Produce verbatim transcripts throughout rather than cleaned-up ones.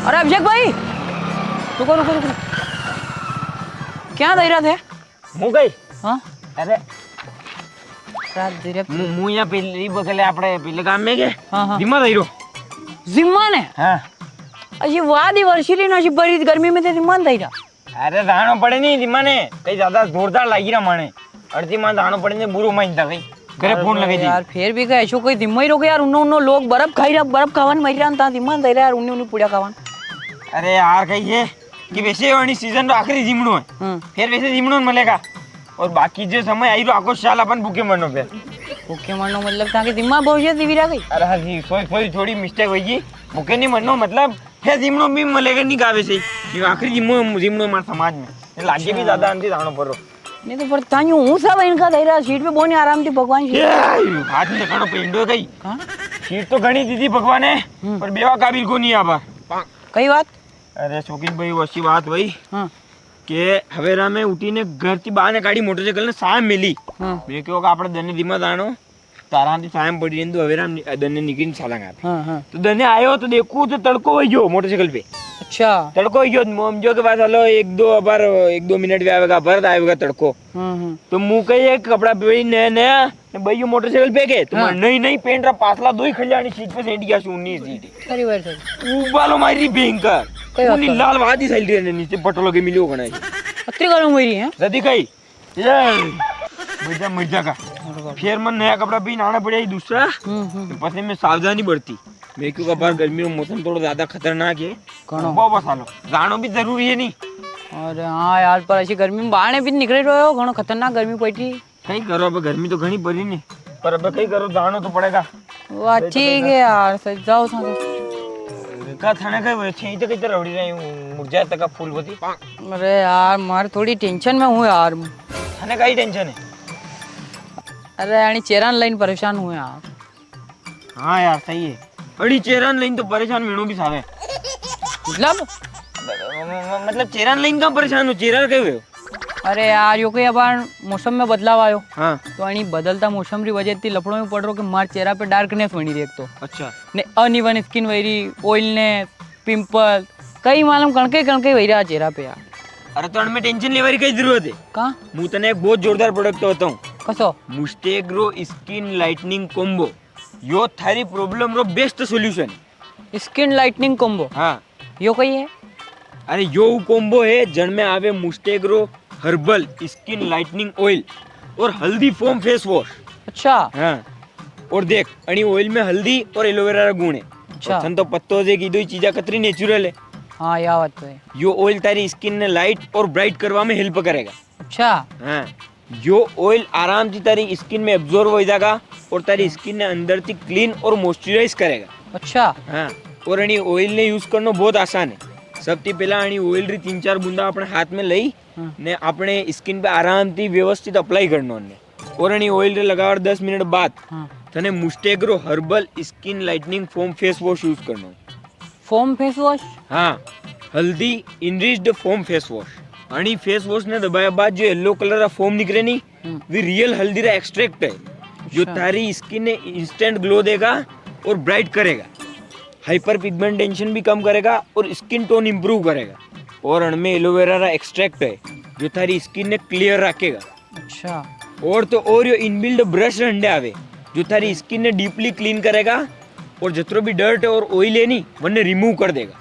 अरे अभिषेक भाई, रुको, रुको, रुको। क्या दई रा थे? मूं कई? हाँ? अरे, रात दई रा। मूं, मूं या पेली बगले आपणे पेले गाम में के? हाँ, हाँ। जिम्मा दई रो। जिम्मा ने? हाँ। अजी वादी वर्षी री ना, अजी बरी गर्मी में ते जिम्मा दई रा। अरे, जाणो पड़े नी जिम्मा ने, कई ज्यादा जोरदार लागी रा माने। अड़ती मां जाणो पड़े ने बुरो मानता कई। घरे अरे फोन लगाई दी। यार, फेर भी कई ऐसो कोई जिम्मा ही रोके यार, उन्नो, उन्नो लोग बर्फ खाई रा, बर्फ खावन मरी रा, ता जिम्मा दई रा यार, उन्ने, उन्ने पुड़िया खावन। अरे यार, कई है कि वैसे यो अणी सीजन रो आखिरी जिमणो है। हम्म। फेर वैसे जिमणो मलेगा। और बाकी जो समय आई रो आखो साल अपन भूखे मरनो फेर। भूखे मरनो मतलब ताके जिम्मा भविष्य जीवी रा कई? अरे हाँ जी, सॉरी, सॉरी, थोड़ी मिस्टेक होई गी। भूखे नी मरनो मतलब फेर जिमणो भी मलेगा नी गावे से। यो आखिरी जिमणो, जिमणो मार समाज में। ये लागे भी ज्यादा अंधी दाणो पर रो। नी तो पर तान्यू हूँ सब इनका दई रा, सीट पे बोनी आराम थी भगवान जी। ये, हाथ में खाणो पेंडो गई। हाँ? सीट तो घणी दीदी भगवान है, हम्म। पर बेवा काबिल को नी आबा। कई बात? अरे शौकीन भाई, वो अच्छी बात भाई। हाँ। के हवेरा में उठी ने घर थी बाहर ने गाड़ी मोटरसाइकिल ने साम मिली। हाँ। मैं क्यों का आपणे दने दिमा दाणो। तारा ती साम पड़ी रहंदू, हवेरा में नि-, दने निकली सालांगा। हाँ, हाँ। तो दने आयो तो देखू तो तड़को वई गयो मोटरसाइकिल पे। अच्छा। तड़को वई गयो, मो-, जो के बाद हलो एक दो बार, एक दो मिनट भी आवेगा, भर आवेगा तड़को। हाँ, हाँ। तो मूं कई एक कपड़ा पहनी नया नया, ने भाई यो मोटरसाइकिल पे के, तो हाँ। मैं नई नई पेंट रा पासला दो ही खल्याणी सीट पे सेंट गया, उन्नीस सीट। अरे भाई साहब। उबालो मारी भयंकर। कई बात उन्नी कर। लाल वादी साइड रे नीचे बटलो के मिलियो घणा ही। अतरी गालो मारी है? जदी कई। ये, मर जा, मर जा का। अरे बाप। फिर मन नया कपड़ा पहन आना पड़े ही दूसरा। हम्म, हम्म। तो पसे में सावधानी बरती। मैं क्यों का बार गर्मी रो मौसम थोड़ो ज्यादा खतरनाक है। घणो। वो बस हालो। जाणो भी जरूरी है नी। अरे हाँ यार, पर ऐसी गर्मी में बाहर भी निकले रहो, घणो खतरनाक गर्मी पड़ी। कई करो, अब गर्मी तो घणी पड़ी नी, पर अब कई करो, जाणो तो पड़ेगा। वाह, ठीक है यार, सही जाओ सारे। का थाने का वे छे तो किधर रवड़ी रही हूँ, मुरझाया तका फूल बती। अरे यार, मार थोड़ी टेंशन में हूँ यार। थाने का ही टेंशन है? अरे, यानी चेरान लाइन परेशान हूँ यार। हाँ यार, सही है। अड़ी चेरान लाइन तो परेशान मेणो भी सावे। मतलब? म-, म-, मतलब चेरान लाइन का परेशान हो, चेरा के हुए हो? अरे यार, यो कई अबार मौसम में बदलाव आयो। हाँ। तो अणी बदलता मौसम री वजह ती लफड़ो में पड़ रो कि मार चेहरा पे डार्कनेस वणी री एक तो। अच्छा। ने अनइवन स्किन वई री, ऑयलनेस, पिंपल, कई मालूम कणके कणके वई रा चेहरा पे यार। अरे तो अणमें टेंशन लेवा री कई जरूरत है? का? मूं तने एक बहुत जोरदार प्रोडक्ट तो बताऊं। कसो? मुस्टेग्रो स्किन लाइटनिंग कॉम्बो। यो थारी प्रॉब्लम रो बेस्ट सॉल्यूशन है। Skin lightening combo? हाँ। यो कई है? अरे, यो कॉम्बो है जण में आवे मुस्टेग्रो हर्बल स्किन लाइटनिंग ऑयल और हल्दी फोम फेस वॉश। अच्छा। हाँ। और देख, अणी ऑयल में हल्दी और एलोवेरा रा गुण है। अच्छा। और थन तो पत्तो जे कि दो ही चीजा कतरी नेचुरल है। हाँ, या बात तो है। यो ऑयल तारी स्किन ने लाइट और ब्राइट करवा में हेल्प करेगा। अच्छा। हाँ। यो ऑयल आराम ती तारी स्किन में एब्जॉर्ब हो जाएगा और तारी हाँ। स्किन ने अंदर ती क्लीन और मॉइस्चराइज करेगा। अच्छा। हाँ, और अणी ऑयल ने यूज करनो बहुत आसान है। सबती पहला अणी ऑयल री तीन चार बूंदा अपने हाथ में लई हाँ। ने अपने स्किन पे आराम ती व्यवस्थित अप्लाई करनो ने। और अणी ऑयल रे लगावर दस मिनट बाद हाँ। थने मुस्टेग्रो herbal skin lightening foam face wash use करनो। Foam face wash? हाँ, हल्दी इनरिच्ड फोम फेस वॉश। अणी फेस वॉश ने दबाया बाद जो येलो कलर रा फोम निकले नी, हम्म। वी रियल हल्दी रा एक्सट्रैक्ट है, जो अच्छा। थारी स्किन ने इंस्टेंट ग्लो देगा और ब्राइट करेगा, हाइपर पिगमेंटेशन भी कम करेगा और स्किन टोन इंप्रूव करेगा। और अणमें एलोवेरा रा एक्सट्रैक्ट है, जो थारी स्किन ने क्लियर रखेगा। अच्छा। और तो और यो इनबिल्ट ब्रश रंडे आवे, जो थारी स्किन ने डीपली क्लीन करेगा और जतरो भी डर्ट है और ऑयल है नी, वन्ने रिमूव कर देगा।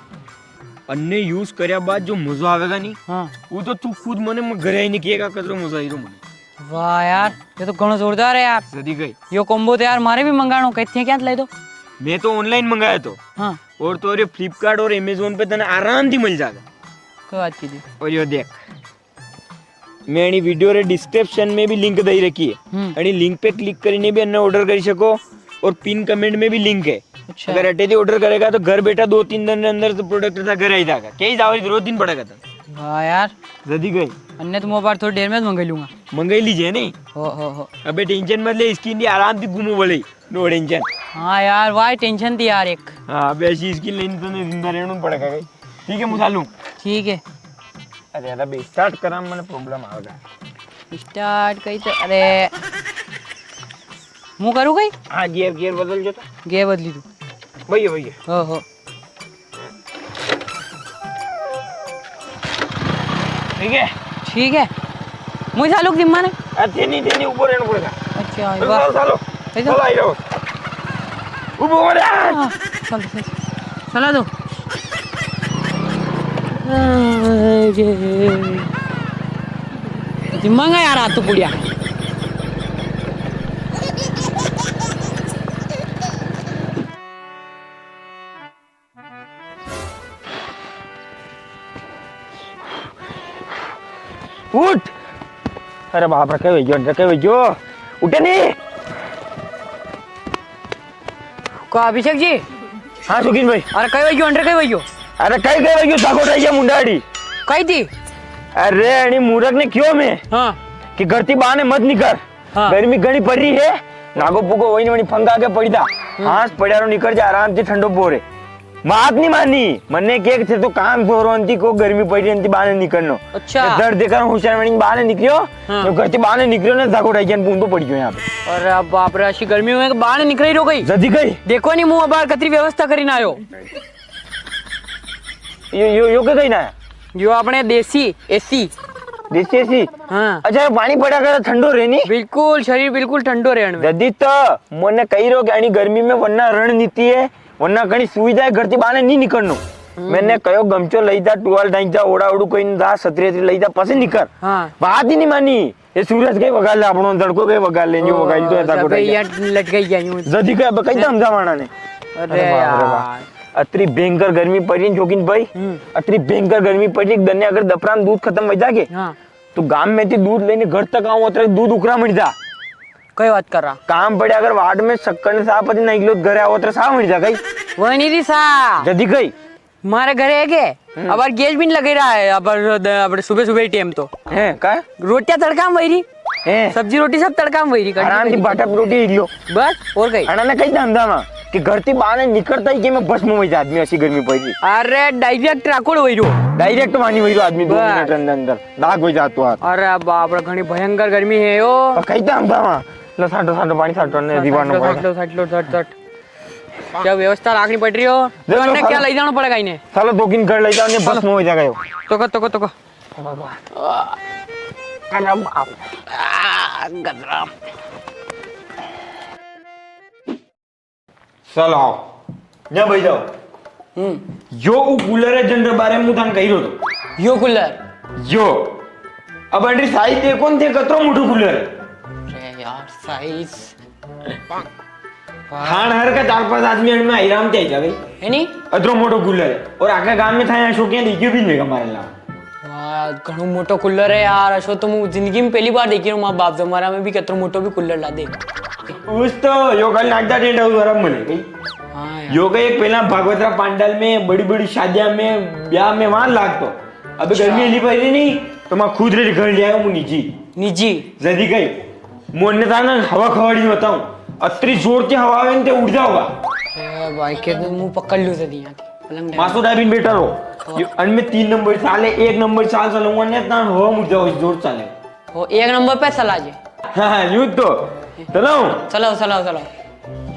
अन्ने यूज करया बाद जो मजो आवेगा नी, हाँ। वो तो तू खुद मने म-, घरे आईने कहेगा, "कतरो मजो आई रो मने।" वाह यार, ये तो घणो जोरदार है यार। जदी गई। यो कॉम्बो तो यार मारे भी मंगाणो, कहते हैं क्या ले दो? मैं तो ऑनलाइन मंगाया तो। हाँ। और तो और ये फ्लिपकार्ट और अमेज़न पे तने आराम ती मिल जाएगा। कोई बात की थी। और यो देख, मैं अणी वीडियो रे डिस्क्रिप्शन में भी लिंक दई रखी है। हम्म। अणी लिंक पे क्लिक करीने भी अन्ने ऑर्डर करी सको और पिन कमेंट में भी लिंक है। अच्छा। अगर अटे थी ऑर्डर करेगा तो घर बैठा दो तीन दिन के अंदर तो प्रोडक्ट था घर आई जाएगा। कहीं जावा री जरूरत ही नी पड़ेगा था। वाह यार। जदी गई। अन्ने तो मोबाइल थोड़ी देर में मंगाई लूंगा। मंगाई लीजे नी। हो, हो, हो। अबे टेंशन मत ले, स्किन री आराम ती घूमो बोले। No tension. हाँ यार, वाह टेंशन थी यार एक। हाँ, अबे ऐसी स्किन लेनी तो जिंदा रहना पड़ेगा भाई। ठीक है, मूं चालूं। ठीक है। अरे यार, अबे स्टार्ट करा, मने प्रॉब्लम आवेगा। स्टार्ट कई तो, अरे। मूं करूं कई? हाँ, गियर, गियर बदल जो तो। गियर बदली तू। भैया, भैया। हो, हो। ठीक है? ठीक है। मुझे सालू के जिम्मा ने? अरे, थे नहीं, थे नहीं, ऊपर रहना पड़ेगा। अच्छा, चलो, वाह। चलो, चलो। चलो, आई रहो। ऊपर हो जा। हाँ, चलो, चलो। चला दो। जिम्मा का यार, आ तो पुड़िया। उठ। अरे बाप रे, कई वई गयो, कई वई गयो? उठे नी। का अभिषेक जी? हाँ सुखिन भाई। अरे कई वई गयो, अंडर कई वई गयो? अरे कई, कई वई गयो, जागो रही है मुंडाड़ी। कई थी? अरे अणी मूरख ने क्यो मैं हाँ। कि घर ती बाने मत निकर। हाँ। गर्मी घणी पड़ री है, नागो पुगो वही ने वही फंगा के पड़ी था। हम्म। हाँ, पड़्या रो निकल जा, आराम से ठंडो पोरे। बात नी मानी, मन्ने के थे तो काम छोरो अंती को गर्मी पड़ी री अंती बाने निकलनो। अच्छा। मैं दर्द देखा होशियार वणी बाने निकलियो, हाँ। तो घर से बाने निकलियो ना, जाको डाइजन पूंदो पड़ी गयो यहाँ पे। अरे बाप रे, अशी गर्मी में बाने निकली रो गई। जदी गई। देखो नी, मूं अबार कतरी व्यवस्था करी ना आयो। यो, यो, यो के गई ना? यो अपने देसी एसी। देसी एसी? हाँ। अच्छा, यो पानी पड़ा करे ठंडो रे नी? बिल्कुल, शरीर बिल्कुल ठंडो रे अणमें। जदी तो मन्ने कही रो कि अणी गर्मी में वन्ना रणनीति है, वरना घणी सुविधा है, घर ती बाने नी निकलनो। हम्म। मैंने कयो, गमछो लई जा, टुवाल ढाई जा, ओड़ा ओड़ू कोई नी जा, छतरी छतरी लई जा, पसे निकल। हाँ। बात ही नी मानी। ये सूरज कई वगाड़ ले, अपनो तड़को कई वगाड़ ले, न्यू ओ, वगाड़ तो ऐसा सब कोटा यार लटकाई गया यूं। जदी कई, अब कई हाँ। धमधा माना ने। अरे अरे वाह, अरे वाह। यार। अतरी भयंकर गर्मी पड़ी री, जोगिन भाई। हम्म। अतरी भयंकर गर्मी पड़ी री, दन्ने अगर दपरान दूध खत्म हो जाके, हाँ। तो गाम में ती दूध लेने घर तक आऊं, अतरे दूध उकरा मर जा। कई बात कर रहा? काम पड़े अगर वाट में सक्कन सा पति नहीं लो, घरे आवो तो सा मर जा कई। वो नहीं री सा। जदी कई। मारे घरे है के? हम्म। अबार गैस भी नहीं लगे रहा है, अबार, अबार सुबह सुबह ही टाइम तो। हैं, का? रोटियां तड़का में वही री। हैं। सब्जी रोटी सब तड़का में वही री, कढ़ी आराम से वही री। बाटा रोटी ही लो। बस, और कई? अणा ने कई धंधा में कि घर ती बाने निकलता ही के मैं बस में वही आदमी, अशी गर्मी पड़ी री। अरे, direct राकोड़ वही रो। Direct मानी वही रो आदमी दो बस। मिनट अंदर अंदर। दाग हो जातो हाथ। अरे बाप रे, घणी भयंकर गर्मी है यो। और कई दाम दामा? लो, साटो, साटो, पानी साटो, ने साटो, दीवानो साटो, पानी। साटो, साटो, साटो, साटो। क्या व्यवस्था रखनी पड़ रही हो? ले लो, तो अन्य क्या सालो। ले जाना पड़ेगा इन्हें? सालो, दो तीन घर ले जाओ, ने बस सालो। में हो जाएगा यो। तोको, तोको, तोको। अरे बाप। आ, गजरा। चलो, आओ। न्या भाई जाओ। हम्म। यो ऊ कूलर है, जन रे बारे में थाने कही रो तो। यो कूलर? यो। अब अंडरी साइज देखो न थे, कतरो मोटो कूलर है। अरे यार, साइज। हाण हर का चार पांच आदमी अण में आराम से आई जावे। है नी? अतरो मोटो कूलर है। और आखा गाम में था यहाँ शौकिया देखियो भी नहीं हमारे ला। वाह, घणो मोटो कूलर है यार। अशो तो मूं जिंदगी में पहली बार देखी रो, मां बाप जमारा में भी कतरो मोटो भी कूलर ला दे। उस तो यो कल नागदा टेंट हाउस वाला मले गई। हाँ यार। यो का एक पहला भागवतरा पंडाल में, बड़ी-बड़ी शादियां में, ब्याह में वां लागतो। अबे अच्छा। गर्मी ली पड़ी नी, तो मैं खुद रे घर ले आयो, मूं निजी। निजी? जदी कई। मोने ताना हवा खवाड़ी बताऊं, अतरी जोर की हवा आवे न ते उड़ जाओगा। ए भाई, के तो मूं पकड़ लूं जदी यहाँ थी, पलंग डाल। मासो डाबिन बैठा रो। हाँ। यो, अनमें तीन नंबर चाले, एक नंबर चाल चलाऊंगा ने, तान हवा उड़ जाओ, जोर चाले। ओ, एक नंबर पे चला जे। हाँ, हाँ, यूं तो। चलाऊं? चलाओ, चलाओ, चलाओ।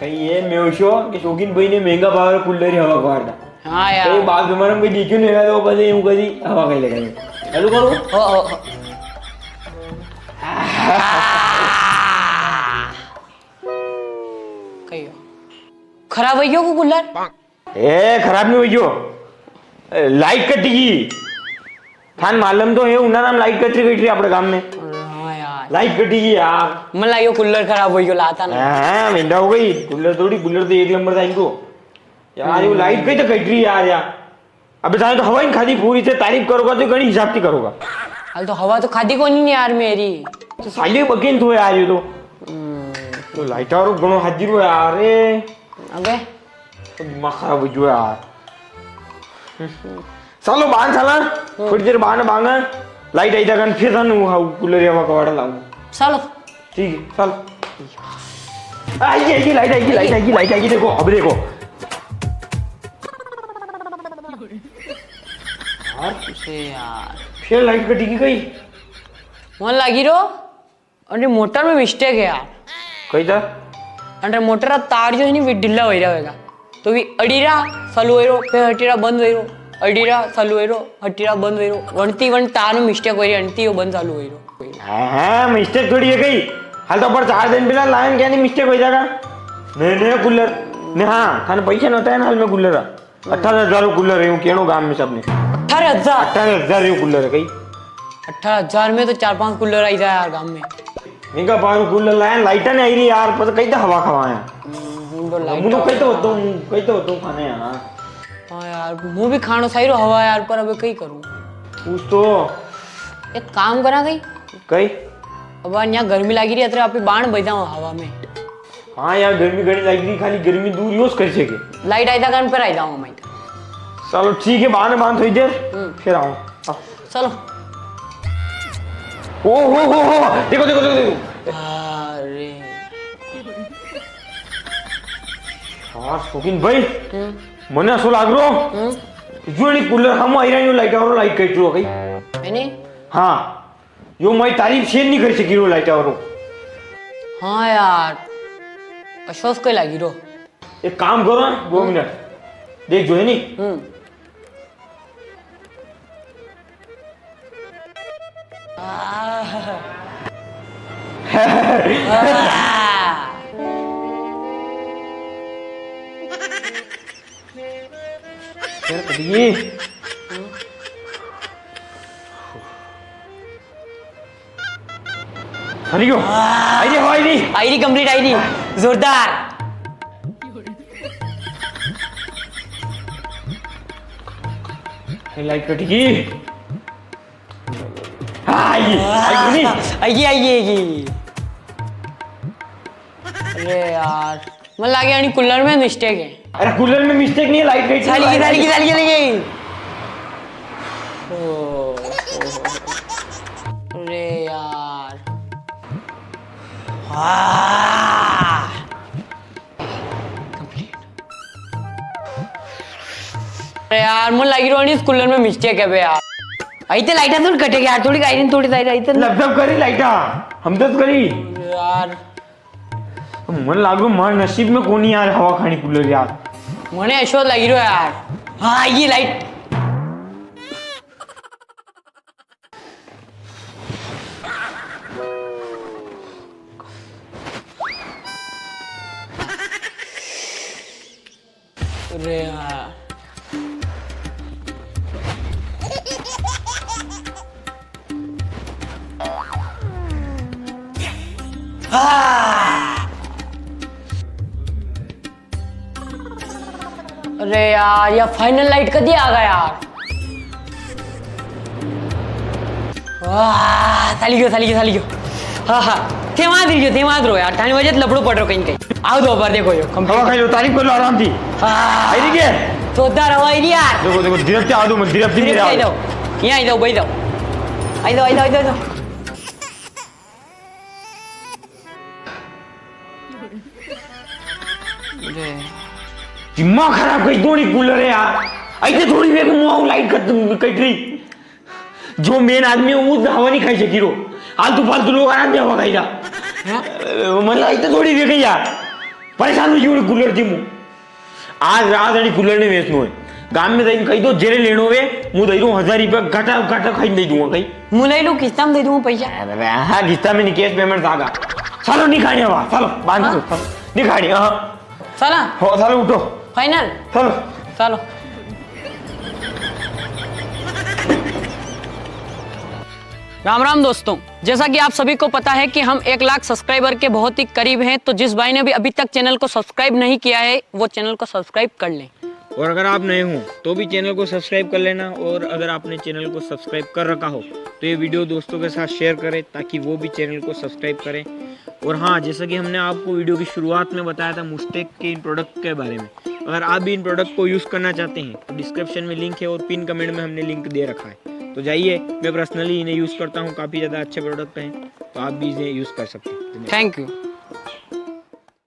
कई ये मैं उशो कि शौकीन भाई ने महंगा भाव रे कूलर री हवा खवाड़ दा। हाँ यार। तो बाप जमारा में कोई देखियो नहीं रहा, तो बस यूं करी हवा कई लगाई। चालू करो। ओ, ओ, ओ। कहियो। खराब हो गयो को कूलर? ए, खराब नहीं हो गयो। ए, लाइट कटी गई। थान मालूम तो है, उनारा में लाइट कतरी कट री आपणे गाम में। हाँ यार। लाइट कटी गई यार। मला यो कूलर खराब हो गयो, लाता ना। हाँ, महंगा हो गई। कूलर थोड़ी, कूलर तो एक नंबर था इनको। यार, यो हम्म। लाइट कई तो कट री यार, यार। अबे थाने तो हवा ही खादी पूरी थे, तारीफ करोगा तो घणी हिसाब की करोगा। हाल तो हवा तो खादी कोनी यार मेरी। तो साले बकिन थो यार ये तो। हम्म। तो लाइट आरो घणो हाजिर हो यार रे। अबे। तो दिमाग खराब हो गयो यार। सालो बांध साला, हम्म। थोड़ी देर बांध बांगा, लाइट आई तक फिर थाने वो हाउ कूलर या कवाड़ा लाऊं। सालो। ठीक है, सालो। आई, आई, लाइट आई, लाइट आई, लाइट आई, देखो, अब देखो। यार, तुझे यार। फिर लाइट कटी गई। मन लागी रो? अरे मोटर में मिस्टेक है यार। कई था? अरे मोटर रा तार जो है नी, वे ढीला हो रहा होगा। तो भी अड़ीरा चालू होई रो, फिर हटीरा बंद होई रो, अड़ीरा चालू होई रो, हटीरा बंद होई रो, वणती वण तार में mistake होई री, अणती यो बंद चालू होई रो। हाँ, हाँ, mistake थोड़ी है कई। हाल तो पर चार दिन पहला लायन क्या नहीं mistake हो जाएगा? नहीं, नहीं, cooler। नहीं, हाँ, थाने पैसा नहीं होता है ना, हाल में cooler है। अठारह हजार को cooler है, यूं कहणो गाम में सबने। अठारह हजार? अठारह हजार यो cooler है कई। अठारह हजार में तो चार पांच cooler आई जाए यार गाम में। इनका बारू cooler लाया, लाइटा नहीं आई री यार, पर कई तो हवा खवाया। हम्म, तो लाइट मुनो कई तो होतो हूँ, कई तो होतो हूँ खाने यार। हाँ यार, मुँ भी खाणो साई रो हवा यार, पर अबे कई करूँ? कुछ तो। एक काम करा कई? कई? अब यार, यहाँ गर्मी लागी री है, अतरे आपी बाण बजाओ हवा में। हाँ यार, गर्मी घणी लागी री, खाली गर्मी दूर योज कर सके। लाइट आई था कान पर आई जाऊँ मैं। चलो ठीक है, बाण बाण थोड़ी देर, हम्म। फिर आऊँ। हाँ। चलो। ओ हो हो हो, देखो, देखो, देखो, देखो। अरे। यार, शौकीन भाई, हम्म। मने असो लाग रो, हम्म। जो नी cooler हम आई रहा, लाइट और लाइट कट रो गई। है नी? हाँ, यो मारी तारीफ शेयर नी कर सकी रो लाइट और। हाँ यार, अफसोस के लागी रो। एक काम करो ना, दो हम्म। मिनट। देख जो है नी। हम्म। अरे यो। आई री हो, आई री। आई री, complete आई री। जोरदार। ये लाइट कट गई। आई, आई नी। आई, आई, आई, आई। अरे यार, मन लागे यानी cooler में mistake है। अरे cooler में mistake नहीं है, लाइट गई। साली की, साली की, साली की, साली की। ओ, ओ, ओ। अरे यार। हाँ। अरे यार, मुझे लगी रोनी इस cooler में mistake है बे यार। आई ते लाइटा थोड़ी कटेगी यार, थोड़ी आई थोड़ी आई, आई ते लपडप करी लाइटा, हम तो करी। यार। मन लागो मार नसीब में कोनी यार हवा खानी cooler यार। मने ऐसो लगी रो यार। हाँ, ये लाइट। अरे यार। हाँ। अरे यार, या final लाइट कदी आगा यार? वाह, साली गयो, साली गयो, साली गयो। हाँ, हाँ, थे वां दी गयो, थे वां दी रो यार, थानी वजह से लफड़ो पड़ रो कहीं कहीं। आओ दो बार देखो यो, कम हवा खाई लो, तारीफ कर लो आराम थी। हाँ। आई री के? जोरदार हवा आई री यार। देखो, देखो, धीरज से आ दो, मत धीरज से धीरज से आई दो। यहाँ आई दो, भाई दो। आई दो, आई दो, आई दो, आई दो। अरे। दिमाग खराब कई दोनी cooler है यार। ऐसे थोड़ी देर में मुआ लाइट कट, कट री। जो main आदमी है, वो हवा नी खाई सकी रो। आलतू फालतू लोग आराम से हवा खाई जा। हाँ? मतलब, ऐसे थोड़ी देर गई यार। परेशान हुई cooler थी मु। आज रात अणी cooler ने वेचनो है। गाम में जाइन कही दो, जेरे लेनो वे, मु दई रू हजार रुपया घटा, घटा खाई दई दूंगा कहीं। मु लई लू, किस्ता में दई दूंगा पैसा। अरे बे, हाँ, किस्ता में नी, cash payment जागा। चलो, नी खानी हवा, चलो, बांध हाँ? दो, चलो। नी खानी, हाँ। चला? हो, चलो, उठो। Final? चलो। चलो। राम राम दोस्तों, जैसा कि आप सभी को पता है कि हम एक लाख subscriber के बहुत ही करीब हैं, तो जिस भाई ने भी अभी तक channel को subscribe नहीं किया है, वो channel को subscribe कर लें। और अगर आप नए हों, तो भी channel को subscribe कर लेना, और अगर आपने channel को subscribe कर रखा हो, तो ये video दोस्तों के साथ share करें, ताकि वो भी channel को subscribe करें। और हाँ, जैसा कि हमने आपको video की शुरुआत में बताया था Mustech के इन product के बारे में, अगर आप भी इन product को use करना चाहते हैं, तो description में link है और pin comment में हमने link दे रखा है। तो जाइए, मैं personally इन्हें use करता हूँ, काफ़ी ज़्यादा अच्छे product हैं, तो आप भी इसे use कर सकते हैं। धन्यवाद। Thank you।